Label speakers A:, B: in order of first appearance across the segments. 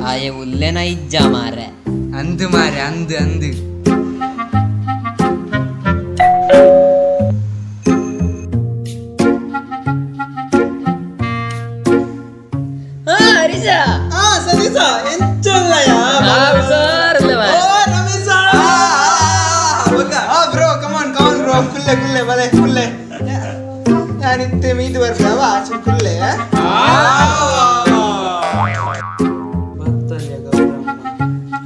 A: ಆಯೆ ಉಲ್ಲೆನ ಇಜ್ಜ ಮಾರೆ.
B: ಅಂದು ಮಾರೆ ಅಂದು ಅಂದು.
C: ಕುಲ್ಲೆ ಕುಲ್ಲೆ ಬಲೆ ಕುಲ್ಲೆ ಯಾನಿತ್ತೆ ಮೀದು ಬರ್ತಾವ ಆಚೆ ಕುಲ್ಲೆ.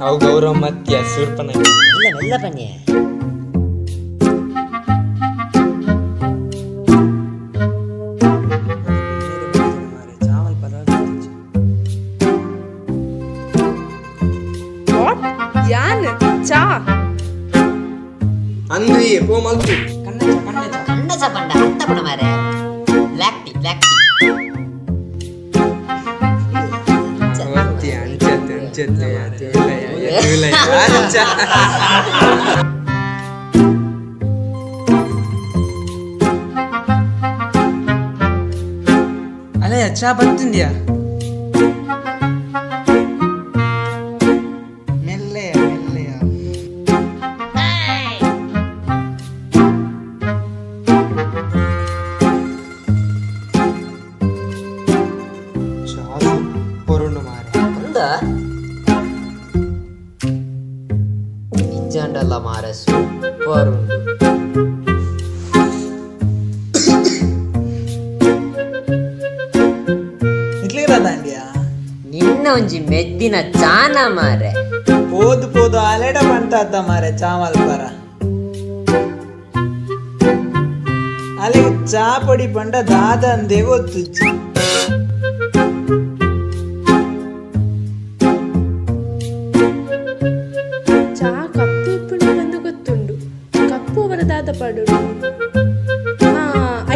B: ಅವು ಗೌರಮ್ಮತ್ಯ ಸೂರ್ಪನ
A: ಮೆಲ್ಲ ಮೆಲ್ಲ ಪನ್ಯ.
D: ಯಾನ್ ಚಾ
C: ಅಂದ್ರಿ ಪೋ ಮಲ್ತು.
A: ಕಣ್ಣಚ ಪಂಡ ಅತ್ತ ಪಣ ಮಾರೆ. Black tea black tea.
B: ಅಂಚತೆ ಅಂಚತೆ ಅಂಚ. ಅಲೇ ಚಾ ಬತ್ತಿಂದ್ಯಾ?
C: ಮೆಲ್ಲೆಯ ಮೆಲ್ಲೆಯ. ಚಾ ಸೂಪರ್ ಮಾರೆ.
A: ಅಂದ ನಿಜಾಂಡಲ್ಲ ಮಾರೆ ಸೂಪರ್ ಉಂಡು. ನಿನ್ನ ಒಂಜಿ ಮೆದ್ದಿನ ಚಾನ ಮಾರೆ.
C: ಪೋದು ಪೋದು ಅಲೆಡ ಪಂಟಾತ ಮಾರೆ ಚಾಮಲ್ ಪರ. ಅಲೆ ಚಾ ಪೊಡಿ ಪಂಡ ದಾದ ಅಂದೇ ಗೊತ್ತುಜ್ಜಿ.
D: ಚಾ ಕಪ್ಪು ಇಪ್ಪುಂಡು ಬಂದು ಗೊತ್ತುಂಡು. ಕಪ್ಪು ಅವರ ದಾದ ಪಾಡೋಡು.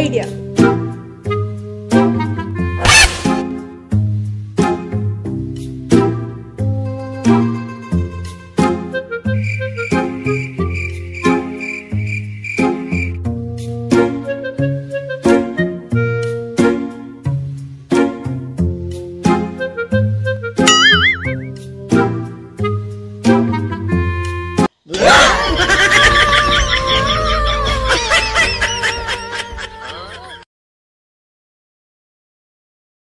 D: ಐಡಿಯಾ.